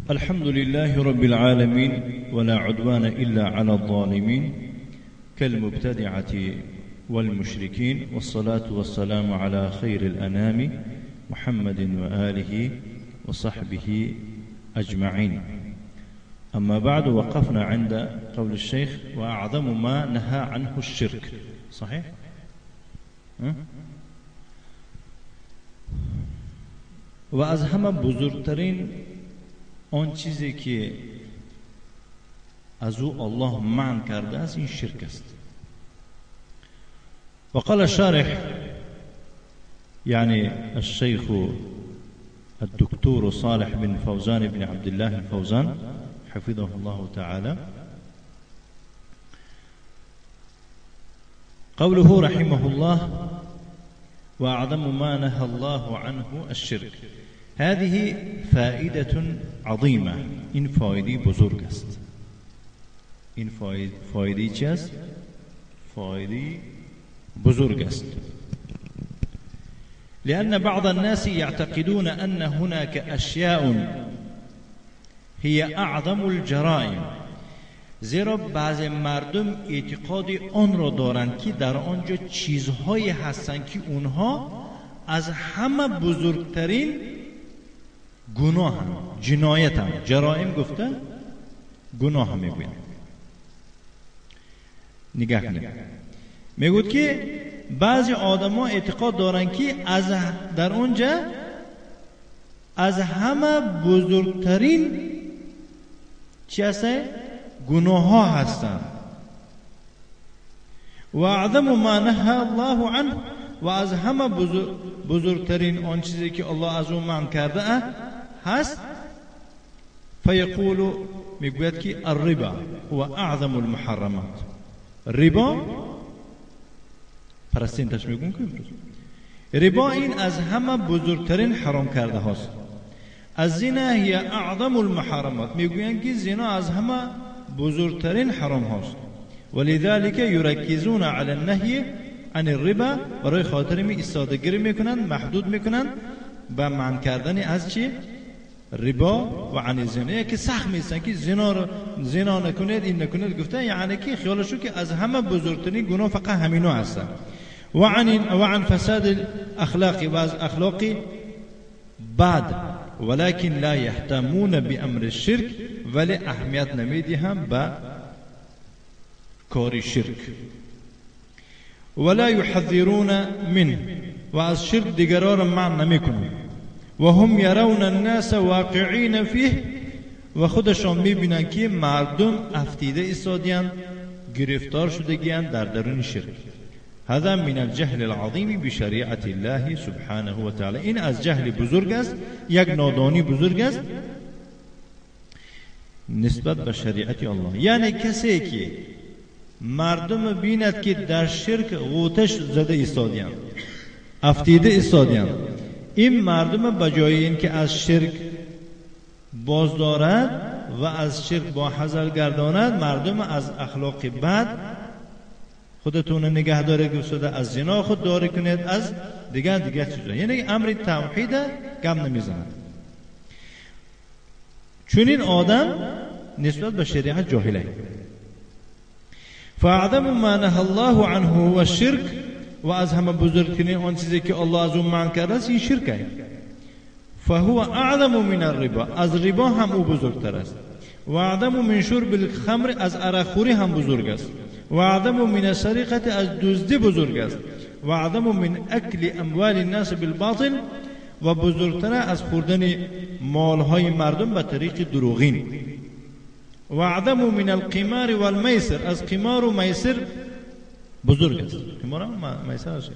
الحمد لله رب العالمين ولا عدوان إلا على الظالمين كالمبتدعة والمشركين والصلاة والسلام على خير الأنام محمد وآله وصحبه أجمعين. أما بعد، وقفنا عند قول الشيخ: وأعظم ما نهى عنه الشرك. صحيح؟ و از همه بزرگترین آن چیزی که از او الله منع کرده است این شرک است. وقال الشارح، يعني الشيخ الدكتور صالح بن فوزان بن عبد الله الفوزان حفظه الله تعالى، قوله رحمه الله: وأعظم ما نهى الله عنه الشرك. هذه فائدة عظيمة. این فایده بزرگ است. این فایده چی است؟ فایده بزرگ است. لأن بعض الناس يعتقدون أن هناك أشياء هي أعظم الجرائم. زیرا بعض مردم اعتقاد آن را دارند که در آنجا چیزهایی هستند که اونها از همه بزرگترین گناه هم، جنایت هم، جرائم گفته گناه هم میگویند. نگاه کنید، میگوید که بعضی آدم ها اعتقاد دارند که از در اونجا از همه بزرگترین چی هسته؟ گناه ها هستند. و اعظم ما نهى الله عنه، و از همه بزرگترین آن چیزی که الله از اون منع کرده هست. فیقول، میگوید که الربا هو اعظم المحرمات. ربا پرستینتش میگون که امروز ربا این از همه بزرگترین حرام کرده هاست. الزنا هي اعظم المحرمات، میگویند که زنا از همه بزرگترین حرام هاست. ولذلك يركزون على النهي عن الربا، برای خاطر می ایستادگیری میکنند، محدود میکنند به منع کردن از چی؟ ربا و عن الزنا. که سخت میستن که زنا رو زنا نکنید، این نکنید گفته، یعنی که خیالشون که از همه بزرگترین گناه فقط همینا هستن. و عن فساد الاخلاق، و از اخلاق بد. ولكن لا يهتمون بأمر الشرك، ولی اهمیت نمیدهم به کار شرک. ولا يحذرون منه، و از شرک دیگران را منع نمیکنند. و هم يرون الناس واقعین فیه، و خودشان میبینند که مردم افتیده ایستادیند، گرفتار شدگیند در درون شرک. هذا من الجهل العظیم بشریعت الله سبحانه و تعالی. این از جهل بزرگ است، یک نادانی بزرگ است نسبت به شریعت الله. یعنی کسی که مردم بیند که در شرک غوتش زده ایستادیند، افتیده ایستادیند، این مردم بجای اینکه از شرک بازدارد و از شرک با حذر گرداند، مردم از اخلاق بد خودتون نگه دارید گفته، از زنا خود داری کنید، از دیگر دیگر چیزا. یعنی امر توحید کم نمیزند. چون این آدم نسبت به شریعت جاهله. فاعظم ما نهى الله عنه هو الشرك، و از همه بزرگترین آن چیزی که الله از اون منع کرده است این شرک است. فهو اعظم من الربا، از ربا هم او بزرگتر است. و اعظم من شرب الخمر، از عرق خوری هم بزرگ است. و اعظم من السرقة، از دزدی بزرگ است. و اعظم من اکل اموال الناس بالباطل، و بزرگتر از خوردن مالهای مردم به طریق دروغین. و اعظم من القمار والمیسر، از قمار و میسر بزرگ است. قمار هم میسر است.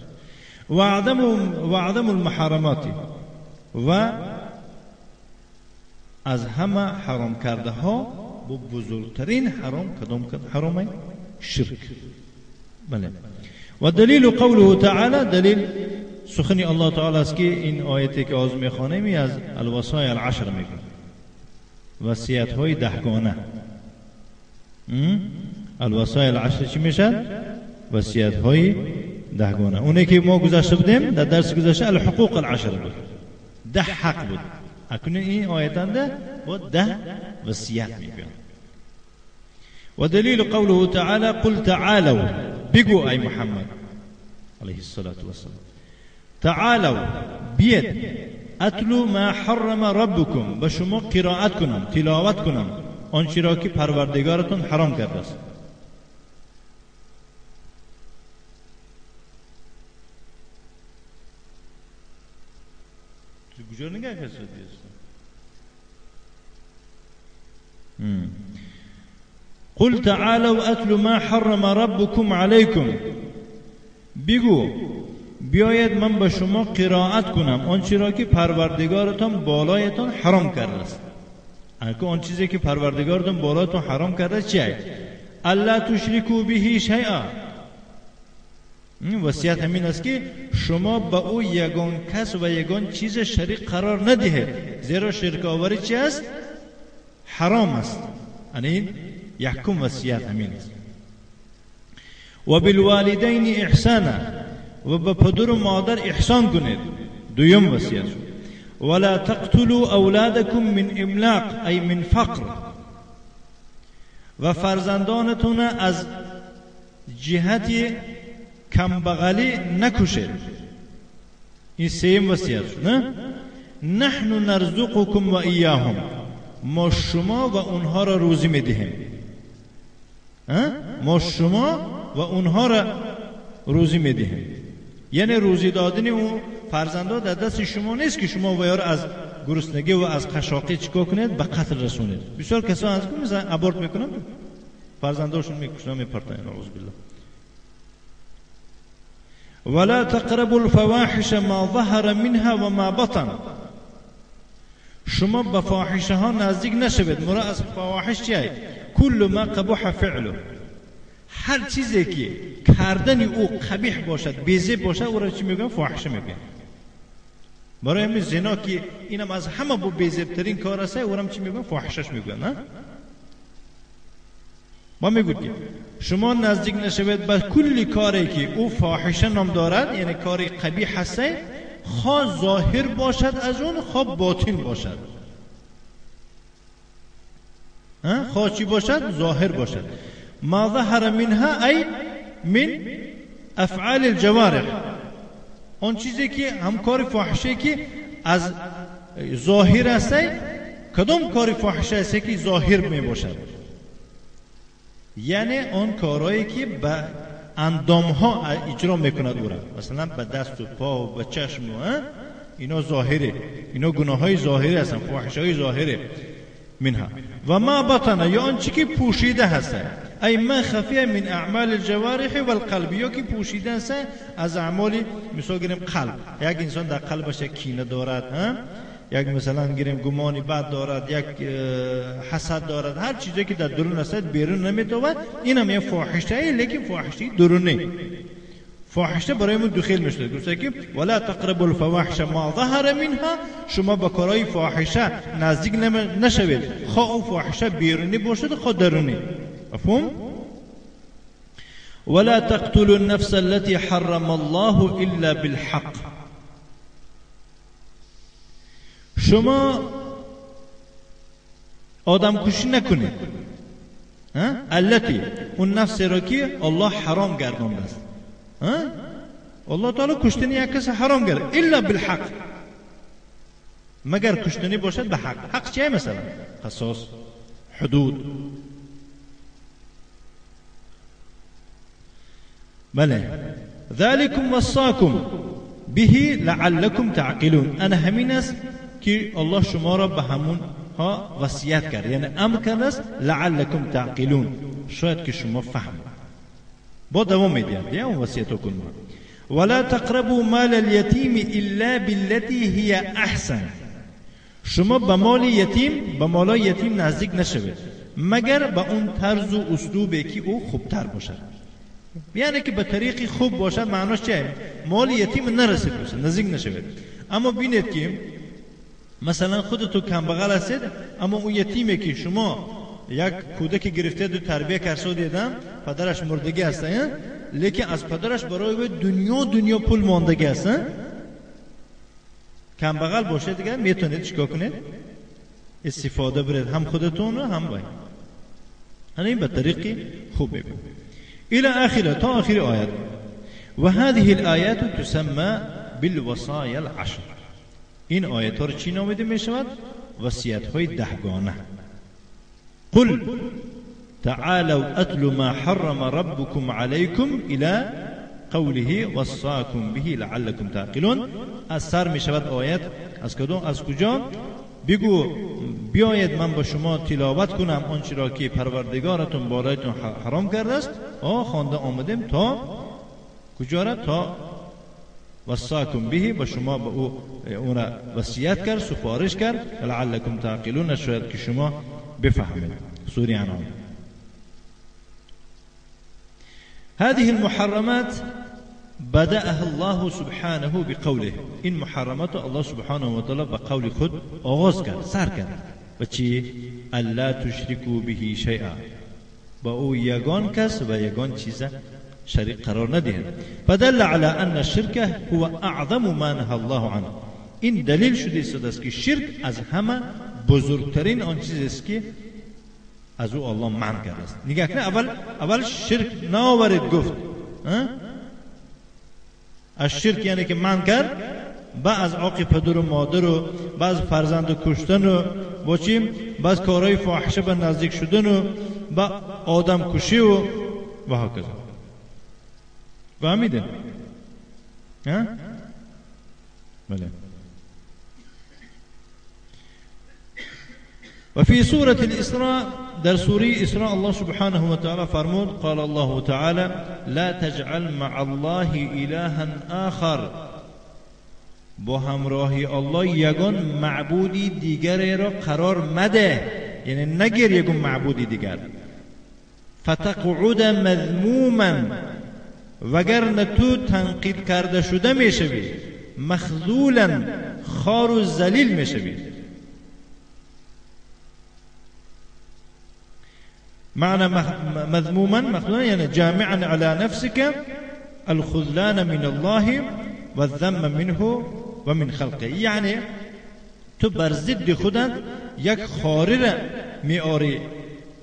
و اعظم المحرمات، و از همه حرام کرده ها بزرگترین حرام کدام حرام؟ شرک. بله. و دلیل قوله تعالی، دلیل سخنی الله تعالی است که این آیتی که از میخوانیم از الوصایا العشر میگه، وصیت های دهگانه. الوصایا العشر چی میشد؟ وصیت های دهگانه. اونی که ما گذشته بودیم در درس گذشته الحقوق العشر بود، 10 حق بود. اکنون این آیتنده با 10 وصیت میگویند. و دلیل قوله تعالی قل تعالوا، بگو ای محمد علیه الصلاة والسلام، تعالوا بیاید، اتلو ما حرم ربکم، به شما قرائت کنم، تلاوت کنم آنچه را که پروردگارتون حرام کرده است. تو کجا نگاه کردی؟ قل تعالوا اتلو ما حرم ربکم علیکم، بگو بیاید من به شما قرائت کنم آنچه را که پروردگارتان بالایتان حرام کرده است. آن چیزی که پروردگارتان بالایتان حرام کرده چیه؟ الا تشرکوا به شیئا. وصیت همین است که شما به او یگان کس و یگان چیز شریک قرار ندهید، زیرا شرک آوری چی است؟ حرام است. یعنی یکم وصیت همین است. و بالوالدین احسانا، و به پدر و مادر احسان کنید، دویم وصیت. ولا تقتلوا اولادکم من املاق ای من فقر، و فرزندانتون از جهت کمبغلی نکشید. این سیم وصیت شد. نه نحن نرزقکم و ایاهم، ما شما و اونها را روزی میدهیم. ما شما و اونها را روزی میدهیم. یعنی روزی دادن اون فرزندا در دست شما نیست که شما و یار از گرسنگی و از قشاقی چیکار کنید، به قتل رسونید. بسیار کسان از مثلا ابورت میکنن، فرزنداشون میکشن، میپرتن، نعوذ بالله. ولا تقربوا الفواحش ما ظهر منها و ما بطن، شما به فاحشه ها نزدیک نشوید. مراد از فواحش چیه؟ کل ما قبح فعله، هر چیزی که کردن او قبیح باشد، بیزیب باشد، او را چی میگن؟ فاحشه میگن. برای همین زنا که اینم از همه بو بیزیبترین کار است، او را چی میگن؟ فاحشش میگن. نه ما میگوید که شما نزدیک نشوید به کل کاری که او فاحشه نام دارد، یعنی کاری قبیح هست، خواه ظاهر باشد از اون، خواه باطن باشد. خواه چی باشد؟ ظاهر باشد. ما ظهر منها ای من افعال الجوارح، آن چیزی که هم کار فاحشه که از ظاهر است. کدام کار فاحشه است که ظاهر می باشد؟ یعنی آن کارهایی که به اندام ها اجرا میکند او را، مثلا به دست و پا و به چشم و اینا ظاهره، اینا گناه های ظاهری هستن، فاحشه های ظاهره. منها و ما بطن، یا آن چی که پوشیده هست، ای ما خفیه من اعمال الجوارح والقلب، یا که پوشیده هست از اعمال مثلا گیریم قلب. یک انسان در قلبش یک کینه دارد، یک مثلا گیریم گمان بد دارد، یک حسد دارد، هر چیزی که در درون است بیرون نمیتواند، اینم یه فاحشه، لیکن فاحشه درونی. فاحشه برای من دخیل میشه. گفته که ولا تقربوا الفواحش ما ظهر منها، شما به کارهای فاحشه نزدیک نشوید، خواه او فاحشه بیرونی باشد خواه درونی. مفهوم؟ ولا تقتلوا النفس التي حرم الله الا بالحق، شما آدم کشی نکنید. التي، اون نفس را که الله حرام گردانده است. الله تعالی کشتنی یک کس حرام کرد، الا بالحق، مگر کشتنی باشد به حق. حق چیه؟ مثلا قصاص، حدود. بله، ذلكم وصاكم به لعلكم تعقلون. انا همین است که الله شما را به همون ها وصیت کرد، یعنی امر کرده است، لعلكم تعقلون، شاید که شما فهم. با دوام میدیم دیگه اون وصیت کن. ولا تقربوا مال اليتيم الا بالتي هي احسن، شما به مال یتیم، به مالای یتیم نزدیک نشوید مگر به اون طرز و اسلوبی که او خوبتر باشد. یعنی که به طریقی خوب باشد، معناش چیه؟ مال یتیم نرسید باشد، نزدیک نشوید. اما بینید که مثلا خودتو کمبغل هستید، اما اون یتیمی که شما یک کودک گرفته دو تربیه کرده دیدم، پدرش مردگی هست، لیکن از پدرش برای دنیا دنیا پول ماندگی هست. کم باشه دیگه میتونید چیکار کنید؟ استفاده برید هم خودتون و هم وای. این به طریقی خوب میگه. الى آخره تا آخر آیات. و هذه الآیات تسمى بالوصايا العشر. این آیات رو چی نامیده میشود؟ وصیت های دهگانه. قل تعالوا أتل ما حرم ربكم عليكم إلى قوله وصاكم به لعلكم تعقلون. از سر می شود آیت از کدوم؟ از کجا؟ بگو بیاید من با شما تلاوت کنم آنچه را که پروردگارتون بالایتون حرام کرده است. خوانده آمدیم تا کجا را؟ تا وصاکم به، با شما به او را وصیت کرد، سفارش کرد، لعلکم تعقلون، شاید که شما بفهمید. سوره انعام. هذه المحرمات بدأها الله سبحانه بقوله. این محرمات الله سبحانه و تعالی به قول خود آغاز کرد، سر کرد. و چی؟ الا تشرکوا به شیئا، با او یگان کس و یگان چیز شریک قرار ندهند. فدل على ان الشرك هو اعظم ما نهى الله عنه. این دلیل شده است که شرک از همه بزرگترین آن چیز است که از او الله منع کرده است. نگاه کنید، اول شرک نآورید گفت، از شرک یعنی که منع کرد، با از عاق پدر و مادر و با از فرزند کشتن و با چی؟ با از کارهای فاحشه به نزدیک شدن و با آدم کشی و هکذا. فهمیدین؟ بله. و فی سورة الاسراء، در سوره اسراء الله سبحانه و تعالی فرمود: قال الله تعالی لا تجعل مع الله الها آخر. با همراهی الله یگان معبودی دیگر را قرار مده، یعنی نگیر یگان معبودی دیگر. فتقعد مذموما، وگرنه تو تنقید کرده شده میشوی، مخذولا، خار و ذلیل میشوی. معنى مذموما مخذولا يعني جامعا على نفسك الخذلان من الله والذم منه ومن خلقه. یعنی تو بر ضد خودت یک خاری را میآری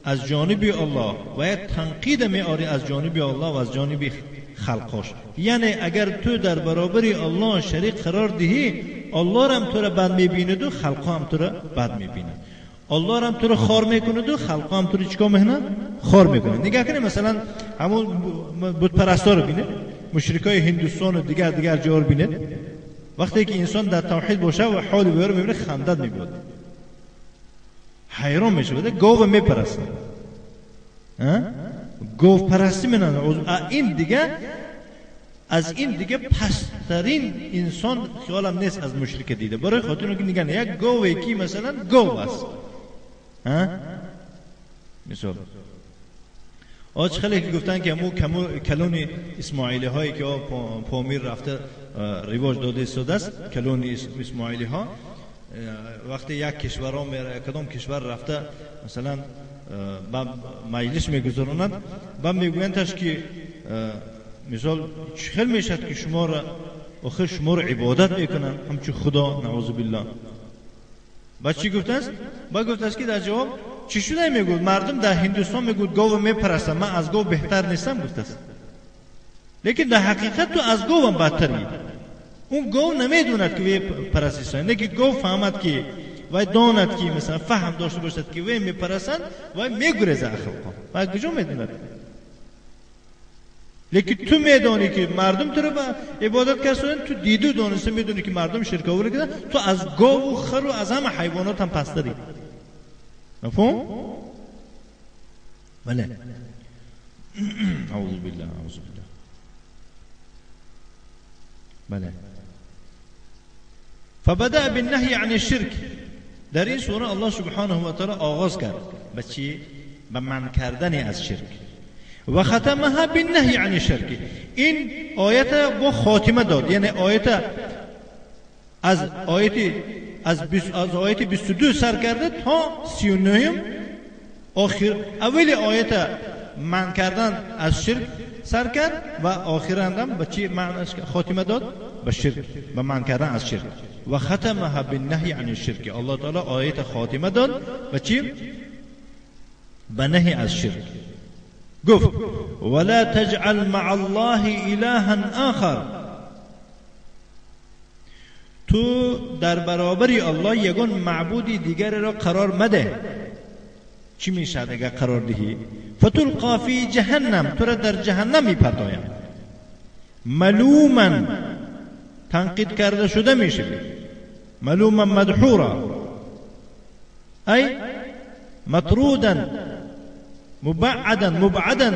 از جانب الله و یک تنقید میآری از جانب الله و از جانب خلقش. یعنی اگر تو در برابر الله شریک قرار دهی، الله را هم تو را بد میبیند و خلق هم تو را بد میبیند. الله را هم تو را خار میکند و خلق هم تو را چیکار میکنند؟ خار میکنند. نگاه کنید مثلا همون بت پرستا رو بینید، مشرکای هندوستان و دیگر جا رو بینید. وقتی که انسان در توحید باشه و حال او رو میبینه، خندت میبرد، حیران میشه، گاو میپرسته، گاو پرستی میکنن. این دیگه از این دیگه پسترین انسان خیالم نیست از مشرک دیده، برای خاطر اینکه میگن یک گاو یکی مثلا گاو است. مثال آج خیلی که گفتن که همو کلون اسماعیلی هایی که پامیر رفته رواج داده ایستاده است، کلون اسماعیلی ها وقتی یک کشور ها کدام کشور رفته مثلا با مجلس میگذارانند و میگویند تاش که مثال چخل میشد که شما را آخر شما را عبادت میکنن همچون خدا، نعوذ بالله. با چی گفته است؟ با گفته است که در جواب چی شده میگوید مردم در هندوستان میگوید گاو میپرستن، من از گاو بهتر نیستم گفته است. لیکن در حقیقت تو از گاو هم بدتری. اون گاو نمیدوند که وی پرستش، نه که گاو فهمد که وی داند که مثلا فهم داشته باشد که وی میپرستند، وی میگریزه اخلاقا. و کجا میدوند؟ لیکن تو میدانی که مردم تو رو عبادت کردن، تو دیدو دانسته میدونی که مردم شرک آوری کردن، تو از گاو و خر و از همه حیوانات هم پستری. مفهوم؟ بله. اعوذ بالله، اعوذ بالله. بله. فبدأ بالنهي عن الشرك. در این سوره الله سبحانه و تعالی آغاز کرد به چی؟ به منع کردن از شرک. و ختمها بالنهی عن الشرک. این آیت با خاتمه داد، یعنی آیت از آیت 22 سر کرده تا 39. آخر اول آیت منع کردن از شرک سر کرد و آخر هم به چی معنی خاتمه داد؟ به شرک، به منع کردن از شرک. و ختمها بالنهی عن الشرک. الله تعالی آیت خاتمه داد و چی؟ به نهی از شرک. گفت ولا تجعل مع الله الها آخر، تو در برابر الله یگان معبودی دیگر را قرار مده. چی میشد اگر قرار دهی؟ فتلقا فی جهنم، تو را در جهنم میپرتایم. ملوما، تنقید کرده شده میشوی. ملوما مدحورا، ای مطرودا مبعدا مبعدا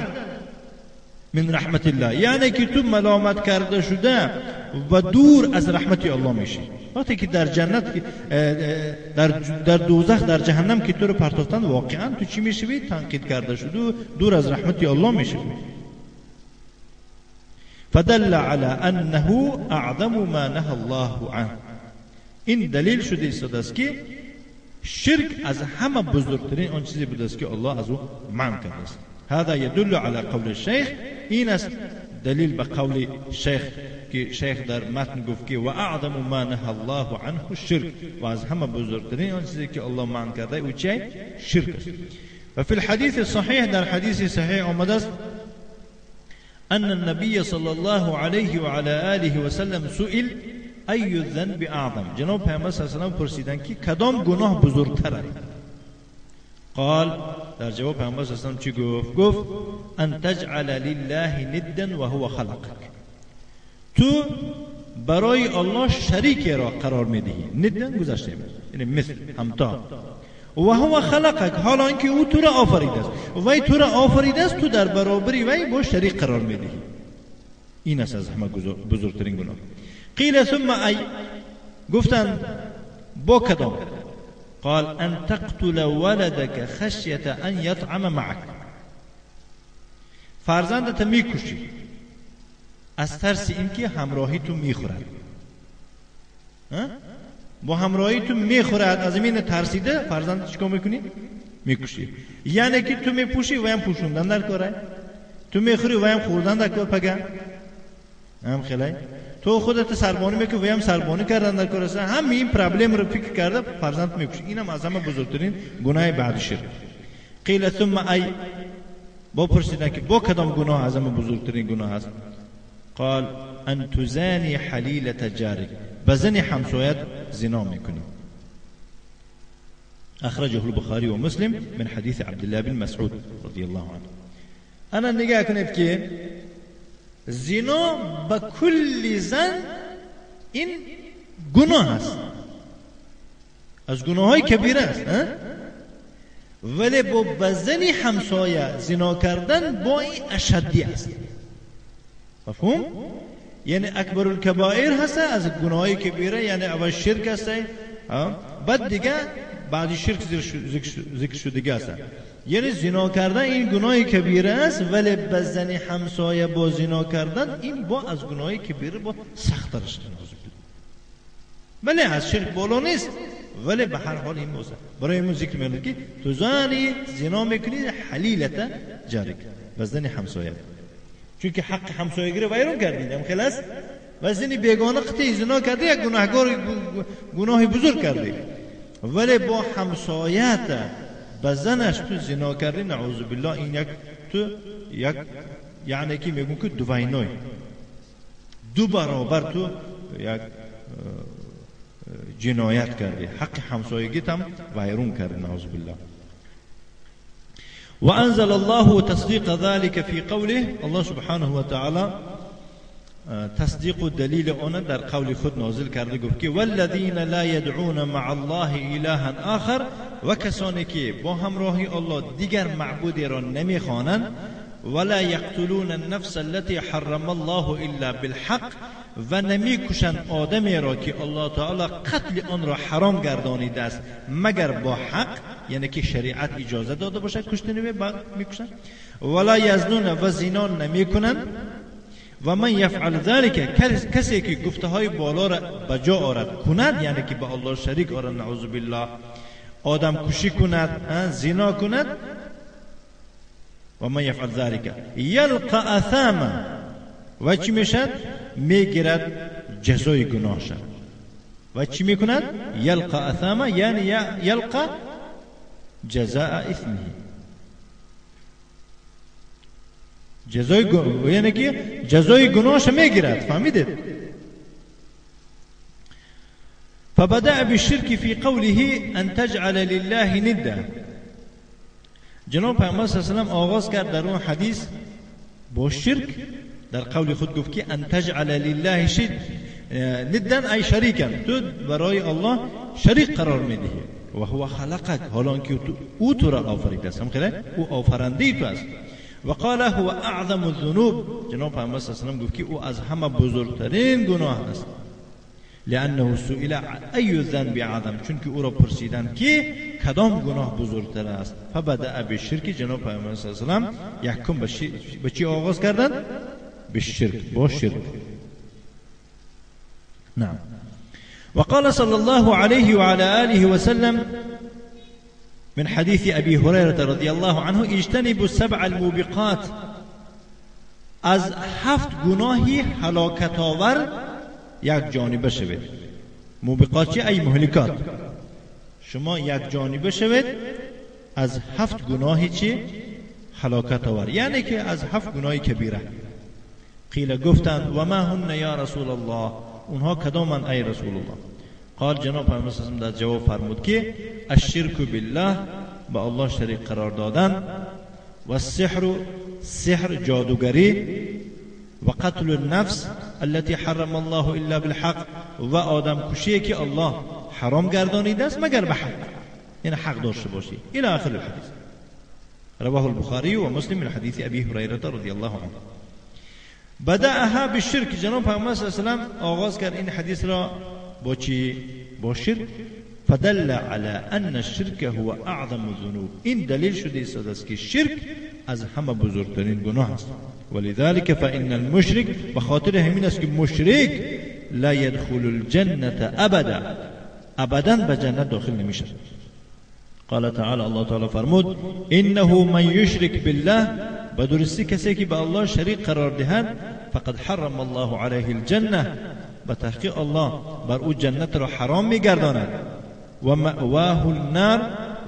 من رحمت الله، یعنی که تو ملامت کرده شده و دور از رحمت الله میشی. وقتی که در جنت در دوزخ در جهنم که تو رو پرتافتند، واقعا تو چی میشوی؟ تنقید کرده شده و دور از رحمت الله میشوی. فدل على انه اعظم ما نهى الله عنه. این دلیل شده ایستاده است که شرک از همه بزرگترین آن چیزی بوده است که الله از او منع کرده است. هذا يدل على قول الشیخ، این است دلیل به قول شیخ که شیخ در متن گفت که و اعظم ما نهى الله عنه الشرک، و از همه بزرگترین آن چیزی که الله منع کرده او چه؟ شرک است. و فی الحدیث الصحیح، در حدیث صحیح آمده است ان النبی صلی الله علیه و علی آله و سلم سئل ای الذنب اعظم. جناب پیامبر صلی الله علیه و سلم پرسیدند که کدام گناه بزرگتر است؟ قال، در جواب پیامبر صلی الله علیه و سلم چی گفت؟ گفت ان تجعل لله ندا و هو خلقک. تو برای الله شریک را قرار میدهی. ندا گذشته، یعنی مثل، همتا. و هو خلقک، حالا اینکه او تو را آفریده است، وی تو را آفریده است، تو در برابری وی با شریک قرار میدهی. این است از همه بزرگترین گناه. قیل ثم ای، گفتند با کدام؟ قال ان تقتل ولدك خشیة ان یطعم معك. فرزندت میکشی از ترس اینکه همراهی تو میخورد، با همراهی تو میخورد، از این ترسیده فرزند چیکار میکنی؟ میکشی. یعنی که تو میپوشی و هم پوشوندن در کاره، تو میخوری و هم خوردن در کار، پگه هم خیلی تو خودت سربانی میکنی و هم سربانی کردن در کار است. هم این پرابلم رو فکر کرده فرزند میکشی. اینم از همه بزرگترین گناه بعد شرک. قیل ثم ای، با پرسیدن که با کدام گناه از همه بزرگترین گناه است؟ قال ان تزانی حلیلة جارک، به زن همسایت زنا میکنی. اخرجه البخاری و مسلم من حدیث عبدالله بن مسعود رضی الله عنه. انا نگاه کنید که زنا به کل زن این گناه است، از گناه های کبیره است، ولی با زن همسایه زنا کردن با این اشدی است. مفهوم؟ یعنی اکبر الکبائر هست، از گناه های کبیره، یعنی اول شرک هست، بعد دیگه بعد شرک ذکر شده است. یعنی زنا کردن این گناه کبیره است، ولی به زن همسایه با زنا کردن این با از گناه کبیره با سخت‌تر است. ولی از شرک بالا نیست، ولی به هر حال این موضوع برای ما ذکر می‌کنه که تو زانی زنا میکنی حلیلت جارک، به زن همسایه، چون که حق همسایگی رو ویران کردید، هم خلاص و زنی بیگانه قطعی زنا کردی، یک گناهکار گناه بزرگ کردی، ولی با همسایت به زنش تو زنا کردی، نعوذ بالله، این یک تو یک یعنی که میگم که دوینوی دو برابر تو یک جنایت کردی، حق همسایگیت هم ویرون کردی، نعوذ بالله. وأنزل الله تصديق ذلك في قوله، الله سبحانه وتعالى تصدیق و دلیل آن در قول خود نازل کرده، گفت که والذین لا یدعون مع الله الها آخر، و کسانی که با همراهی الله دیگر معبودی را نمیخوانند، ولا یقتلون النفس التي حرم الله الا بالحق، و نمیکشند آدمی را که الله تعالی قتل آن را حرام گردانیده است مگر با حق، یعنی که شریعت اجازه داده باشد کشتن وی میکشند، ولا یزنون، و زنا نمیکنند، و من یفعل ذلك، کسی که گفته های بالا را به جا آرد کند، یعنی که به الله شریک آرد نعوذ بالله، آدم کشی کند، زنا کند، و من یفعل ذلك یلقى اثاما، و چی میشد؟ میگیرد جزای گناه شد. و چی میکند؟ یلقى اثاما، یعنی یلقى جزاء اثمه، جزای یعنی که جزای گناهش میگیرد. فهمیدید؟ فبدأ بالشرك في قوله ان تجعل لله ندا. جناب پیامبر صلی الله علیه و سلم آغاز کرد در اون حدیث با شرک، در قول خود گفت که ان تجعل لله ندا ای شریکا، تو برای الله شریک قرار میدهی، و هو خلقک، حالا که او تو را آفریده است، هم خیلی او آفرنده تو است. و قال هو اعظم الذنوب، جناب پیامبر صلی الله علیه و سلم گفت که او از همه بزرگترین گناه است. لانه سئل ای ذنب اعظم، چون که او را پرسیدند که کدام گناه بزرگتر است. فبدأ بالشرک، جناب پیامبر صلی الله علیه و سلم یکم به چی آغاز کردند؟ به شرک، با شرک. نعم. وقال صلى الله عليه وعلى آله وسلم من حديث أبي هريرة رضي الله عنه اجتنبوا السبع الموبقات، از هفت گناهی هلاکت آور یک جانبه شوید. موبقات چی؟ ای مهلکات. شما یک جانبه شوید از هفت گناهی چی؟ هلاکت آور، یعنی که از هفت گناهی کبیره. قیل گفتند و ما هن یا رسول الله، اونها کدامند ای رسول الله؟ قال جناب پیامبر صلی الله علیه و در جواب فرمود که الشرک بالله، به الله شریک قرار دادن، و السحر، سحر جادوگری، و قتل النفس التي حرم الله الا بالحق، و آدم کشی که الله حرام گردانیده است مگر به حق، یعنی حق داشته باشی. الى آخر الحدیث. رواه البخاری و مسلم من حدیث ابی هریره رضی الله عنه. بدأها بالشرک، جناب پیامبر صلی الله علیه و سلم آغاز کرد این حدیث را با چی؟ با شرک. فدل على ان الشرك هو اعظم الذنوب، این دلیل شده است که شرک از همه بزرگترین گناه است. ولذلك فإن المشرك، به خاطر همین است که مشرک لا يدخل الجنة ابدا، ابدا به جنت داخل نمیشه. قال تعالی، الله تعالی فرمود انه من یشرک بالله، به درستی کسی که به الله شریک قرار دهد، فقد حرم الله علیه الجنه، به تحقیق الله بر او جنت را حرام میگرداند، و مأواه النار،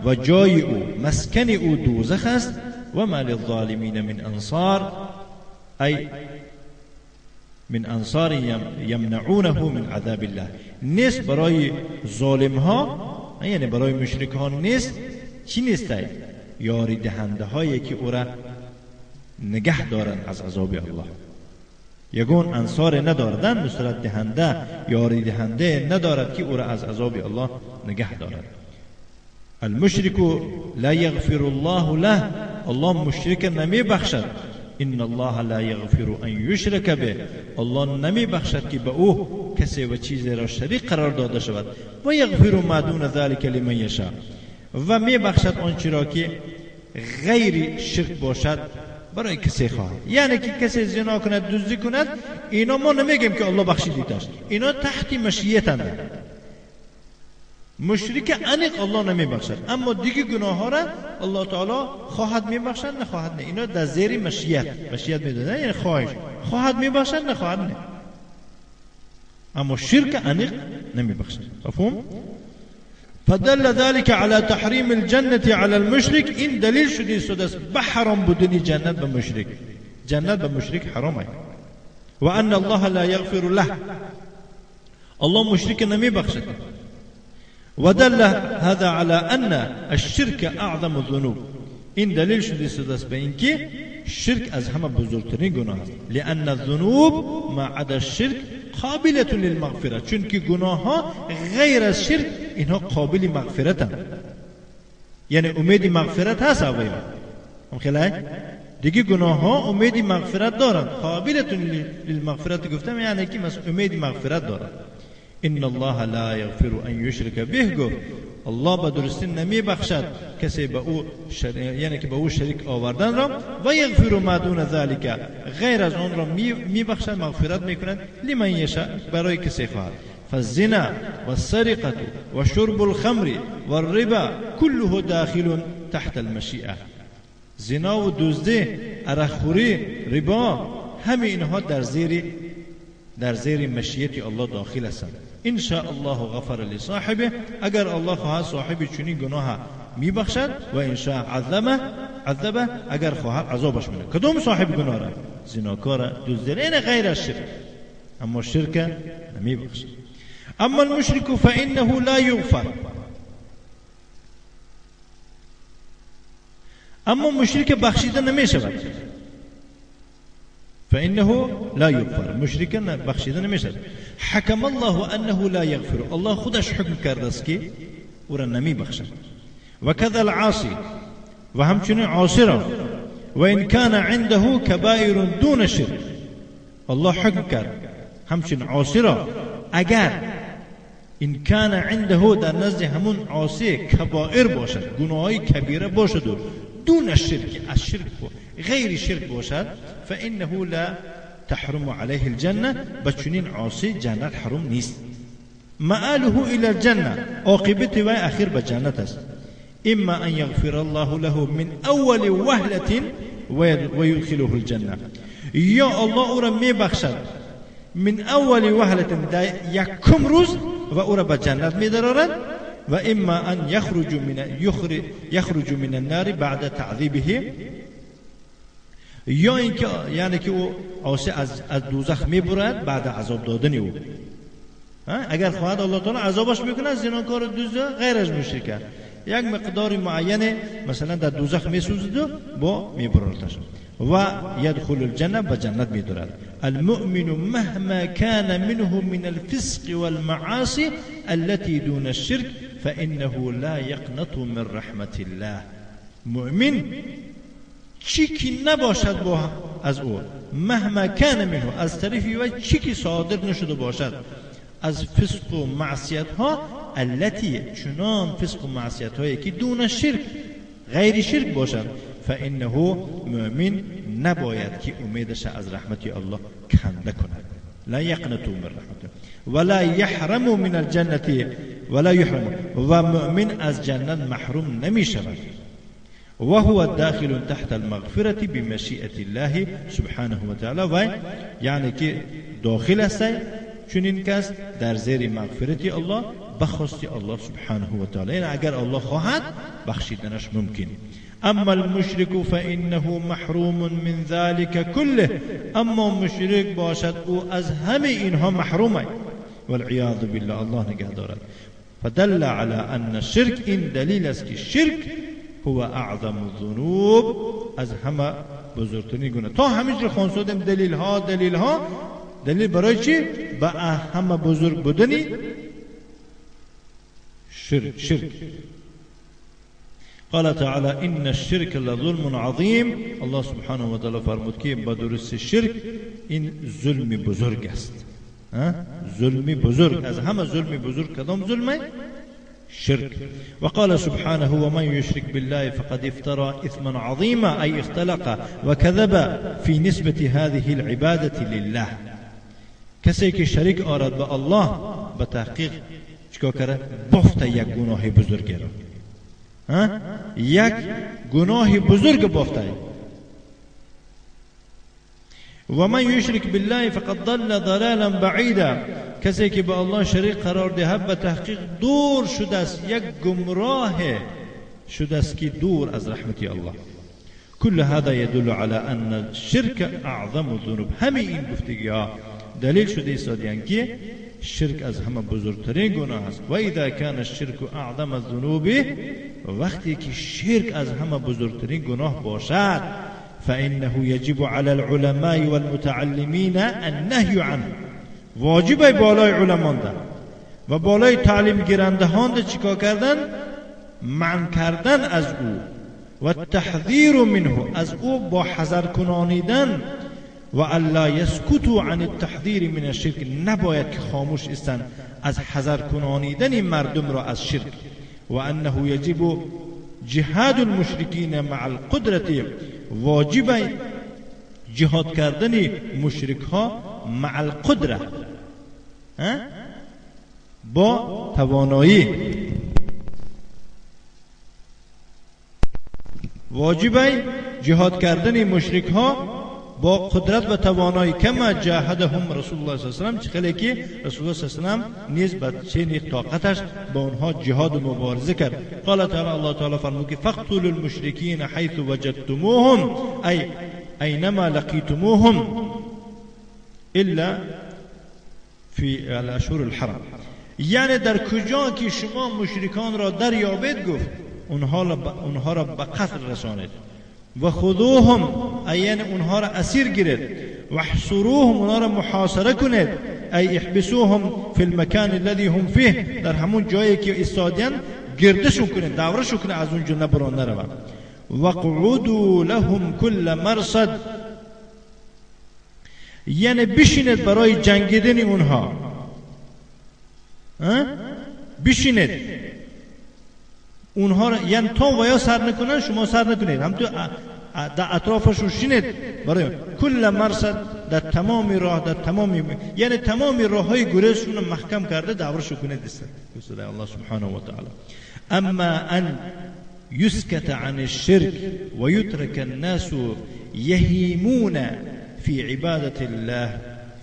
و جای او مسکن او دوزخ است، و ما للظالمین من انصار، ای من انصار یمنعونه من عذاب الله. نیست برای ظالم ها، یعنی برای مشرک ها نیست، چی نیست؟ یاری دهنده هایی که او را نگه دارند از عذاب الله. یگون انصار نداردن، نصرت دهنده، یاری دهنده ندارد که او را از عذاب الله نگه دارد. المشرک لا یغفر الله له، الله مشرک نمی بخشد. ان الله لا یغفر ان یشرک به، الله نمی بخشد که به او کسی و چیزی را شریک قرار داده شود. و یغفر ما دون ذلك لمن یشاء، و می بخشد آنچه را که غیر شرک باشد برای کسی خواهد. یعنی که کسی زنا کند، دزدی کند، اینا ما نمیگیم که الله بخشیدیدش، اینا تحت مشیتند. مشرک انیق الله نمیبخشد، اما دیگه گناه ها را الله تعالی خواهد میبخشد، نخواهد نه. اینا در زیر مشیت، مشیت میدونه، یعنی خواهش، خواهد میبخشد، نخواهد نه. اما شرک انیق نمیبخشد. مفهوم؟ فدل ذلك على تحريم الجنة على المشرك، این دلیل شده است به حرام بودن جنت به مشرک. جنت به مشرک حرام است. و ان الله لا یغفر له، الله مشرک نمی بخشد. ودل هذا على ان الشرك اعظم الذنوب، این دلیل شده است به اینکه شرک از همه بزرگترین گناه است. لان الذنوب ما عدا الشرك قابلة للمغفرة، چون که گناه ها غیر از شرک اینها قابل مغفرتند، یعنی امید مغفرت هست. اولی هم خیلی دیگه گناه ها امید مغفرت دارند. قابلة للمغفرت گفتم یعنی که امید مغفرت دارند. ان الله لا یغفر ان یشرک به، گفت الله به درستی نمی بخشد کسی به او یعنی که به او شریک آوردن را، و یغفر ما دون ذلک، غیر از آن را می بخشد، مغفرت میکند، لمن یشاء، برای کسی خواهد. فالزنا والسرقة وشرب الخمر والربا كله داخل تحت المشیئه. زنا و دزدی، عرقخوری، ربا، همه اینها در زیر مشیت الله داخل هستند. إن شاء الله غفر لصاحبه، اگر الله خواهد صاحب چنین گناه میبخشد، و إن شاء عذبه، اگر خواهد عذابش میده. کدوم صاحب گناه را؟ زناکار، دزدی، این غیر از شرک، اما شرک نمیبخشد. اما المشرك فإنه لا يغفر، اما مشرک بخشیده نمیشود. فإنه لا يغفر، مشرک بخشیده نمیشود. حکم الله أنه لا يغفر، الله خودش حکم کرده است که او را نمی بخشد. وكذا العاصي، و همچنین عاصی را، وإن كان عنده كبائر دون شرک، الله حکم کرد همچنین عاصی را اگر إن كان عنده در نزد همون عاصی کبائر باشد، گناههای کبیره باشد و دون الشرك، از شرک غیر شرک باشد، فإنه لا تحرم عليه الجنة، بچنین عاصی جنت حرام نیست. مآله إلى الجنة، عاقبت وی اخیر به جنت است. إما أن يغفر الله له من أول وهلة ويدخله الجنة، یا الله او را میبخشد من أول وهلة، در یکم روز، و او را به جنت میدرارد. و اما ان یخرج من النار بعد تعذیبه، یا اینکه یعنی که او عاصی از دوزخ میبرد بعد عذاب دادن او. اگر خواهد الله تعالی عذابش میکنه، زناکار، دزد، غیر از مشرکه، یک مقدار معین مثلا در دوزخ میسوزد و با میبرردش و يدخل الجنة، به جنت میدارد. المؤمن مهما كان منه من الفسق والمعاصي التي دون الشرك فإنه لا يقنط من رحمة الله. مؤمن چی که نباشد با از او، مهما كان منه، از طرف وی چی که صادر نشده باشد از فسق و معصیت ها، التي چنان فسق و معصیت هایی که دون شرک، غیر شرک باشد، فإنه مؤمن نباید که امیدش از رحمت الله کنده کند. لا يقنط من رحمته ولا يحرم من الجنة ولا يحرم، و مؤمن از جنت محروم نمی شود. وهو داخل تحت المغفرة بمشیئة الله سبحانه وتعالى، و یعنی که داخل است چنین کس در زیر مغفرت الله بخواست الله سبحانه و تعالی، یعنی اگر الله خواهد بخشیدنش ممکن. اما المشرك فإنه محروم من ذلك كله، اما مشرک باشد او از همه اینها محروم، والعیاذ بالله، الله نگه دارد. فدل على ان الشرك، این دلیل است که شرک هو اعظم الذنوب، از همه بزرگترین گناه. تا همیشه خوانسودیم دلیل ها، دلیل ها، دلیل برای چی؟ به همه بزرگ بودنی شرک. قال تعالى إن الشرك لظلم عظیم. الله سبحانه و تعالی فرمود که با درست شرک این ظلم بزرگ است. ظلم بزرگ، از همه ظلم بزرگ کدام ظلمه؟ شرك. وقال سبحانه ومن يشرك بالله فقد افترى إثما عظيما، أي اختلق وكذب في نسبة هذه العبادة لله. کسی که شریک آرد به الله، به تحقیق چیکار کرده؟ بافته یک گناه بزرگی را، یک گناه بزرگ بافته. و من یشرک بالله فقد ضل ضلالا بعیدا، کسی که به الله شریک قرار دهد به تحقیق دور شده است، یک گمراه شده است که دور از رحمت الله. كل هذا يدل على ان الشرك اعظم الذنوب. همه این گفتگی ها دلیل شده ایستادیان که شرک از همه بزرگترین گناه است. و اذا كان الشرك اعظم الذنوب، وقتی که شرک از همه بزرگترین گناه باشد، فإنه يجب على العلماء والمتعلمين النهي عنه. واجب بالای علمان ده و بالای تعلیم گیرنده هان ده چیکار کردن؟ منع کردن از او و تحذیر منه، از او با حذر کنانیدن، و الا یسکتوا عن التحذیر من الشرک، نباید که خاموش استن از حذر کنانیدن مردم را از شرک. و انه یجب جهاد المشرکین مع القدرة، واجب جهاد کردن مشرک ها مع القدرة، با توانایی. واجب جهاد کردن مشرک ها با قدرت و توانایی کما جاهدهم رسول الله صلی الله علیه و سلم، چه که رسول الله صلی الله علیه و سلم نیز به چنین طاقتش با اونها جهاد و مبارزه کرد. قال تعالی، الله تعالی فرمود که فاقتلوا المشرکین حیث وجدتموهم ای اینما لقیتموهم الا فی الاشهر الحرام. یعنی در کجا که شما مشرکان را دریابید، گفت اونها را به قتل رسانید، و خذوهم، یعنی اونها را اسیر گیرید، و احصروهم، اونها را محاصره کنید، ای احبسوهم فی المکان الذي هم فیه، در همون جایی که ایستادین گردشون کنید، دورشون کنید، از اونجا نبرون نروند. و قعدوا لهم کل مرصد، یعنی بشینید برای جنگیدن اونها، بشینید اونها را، یعنی تا و یا سر نکنن شما سر نکنید، هم تو در اطرافشون شینید برای کل مرصد، در تمام راه، در تمام، یعنی تمام راه های گریزشون رو محکم کرده دورشون کنید. الله سبحانه و تعالی. اما ان يسكت عن الشرك ويترك الناس يهيمون في عبادة الله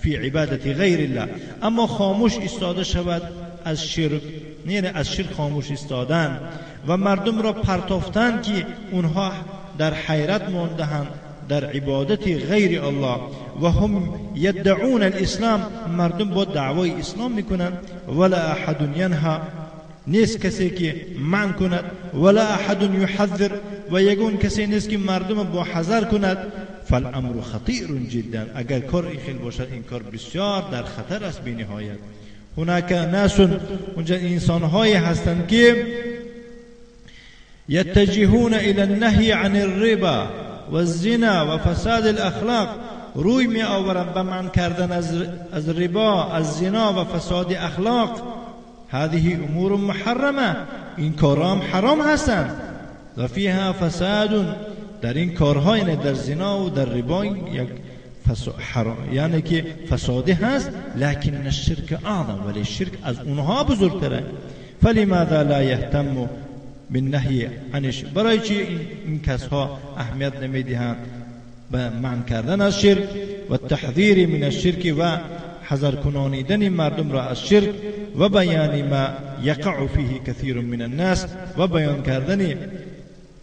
في عبادة غیر الله، اما خاموش ایستاده شود از شرک، یعنی از شرک خاموش ایستادن و مردم را پرتافتن که اونها در حیرت ماندهند در عبادت غیر الله، و هم یدعون الاسلام، مردم با دعوای اسلام میکنند، ولا احد ینها، نیست کسی که منع کند، ولا احد یحذر، و یگون کسی نیست که مردم با حذر کند. فالامر خطیر جدا، اگر کار این خیل باشد این کار بسیار در خطر است بی نهایت. هناک ناس، اونجا انسان های هستند که یتجهون الى النهی عن الربا والزنا و فساد الاخلاق، روی می آورند به منع کردن از ربا، از زنا و فساد اخلاق. هذه امور محرمه، این کارها هم حرام هستند، و فیها فساد، در این کارها یعنی در زنا و در ربا یک یعنی که فسادی هست، لكن الشرك اعظم، ولی شرک از اونها بزرگتره. فلماذا لا یهتم بالنهی عن، برای چی این کسها اهمیت نمیدهند به منع کردن از شرک و تحذیر من الشرک و حذر کنانیدن مردم را از شرک، و بیان ما یقع فیه کثیر من الناس، و بیان کردن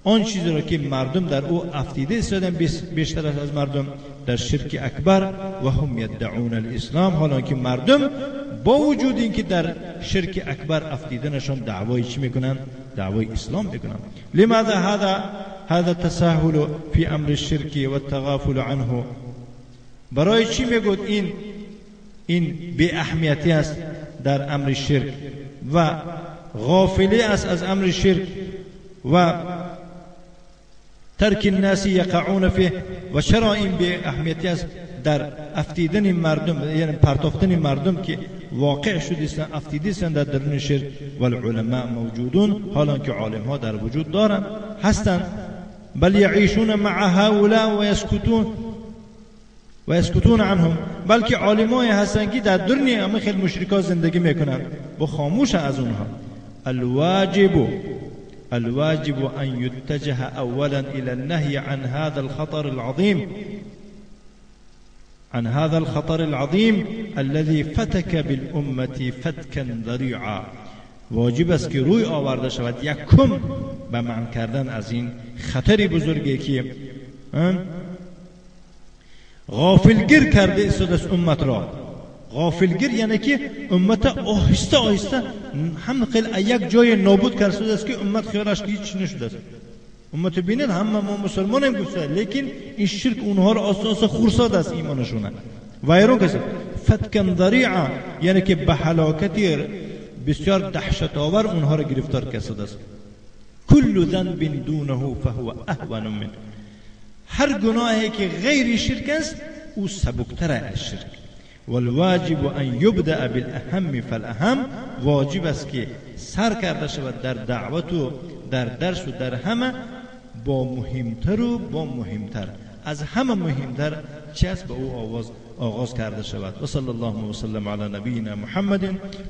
آن چیزی را که مردم در او افتیده ایستادن بیشتر از مردم در شرک اکبر، و هم یدعون الاسلام، حالا که مردم با وجود اینکه در شرک اکبر افتیدنشان دعوای چی میکنن؟ دعوای اسلام میکنن. لماذا هذا التساهل فی امر الشرک والتغافل عنه، برای چی میگود این بی اهمیتی است در امر شرک و غافلی است از امر شرک و ترک الناس یقعون فیه، و چرا این بی اهمیتی است در افتیدن مردم، یعنی پرتافتن مردم که واقع شده افتیده هستند در درون شرک. والعلماء موجودون، حالا که عالم ها در وجود دارند هستند، بل یعیشون مع هؤلاء و یسکتون عنهم، بلکه عالمای هستند که در درون همه خیلی مشرکا زندگی میکنند و خاموش از اونها. الواجب أن يتجه أولا إلى النهي عن هذا الخطر العظيم، عن هذا الخطر العظيم الذي فتك بالأمة فتكا ذريعا. واجب است که روی آورده شود یکم به منع کردن از این خطر بزرگی که غافلگیر کرده استاد از امت را. غافلگیر یعنی که امت آهسته آهسته هم خیلی یک جای نابود کرده است که امت خیالش که هیچ نشده است. امت بینید همه ما مسلمانیم گفته، لیکن این شرک اونها را آسان آسان خورساد است ایمانشونه ویرون کسد. فتکن ذریعا یعنی که به هلاکتی بسیار دهشت آور اونها را گرفتار کرده است. کل ذنب دونه فهو اهون منه، هر گناهی که غیر شرک است او سبکتر از شرک. والواجب ان یبدأ بالاهم فالاهم، واجب است که سر کرده شود در دعوت و در درس و در همه با مهمتر و با مهمتر، از همه مهمتر چه است به او آغاز کرده شود. و صلی الله و سلم علی نبینا محمد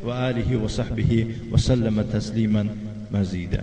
و آله و صحبه و سلم تسلیما مزیدا.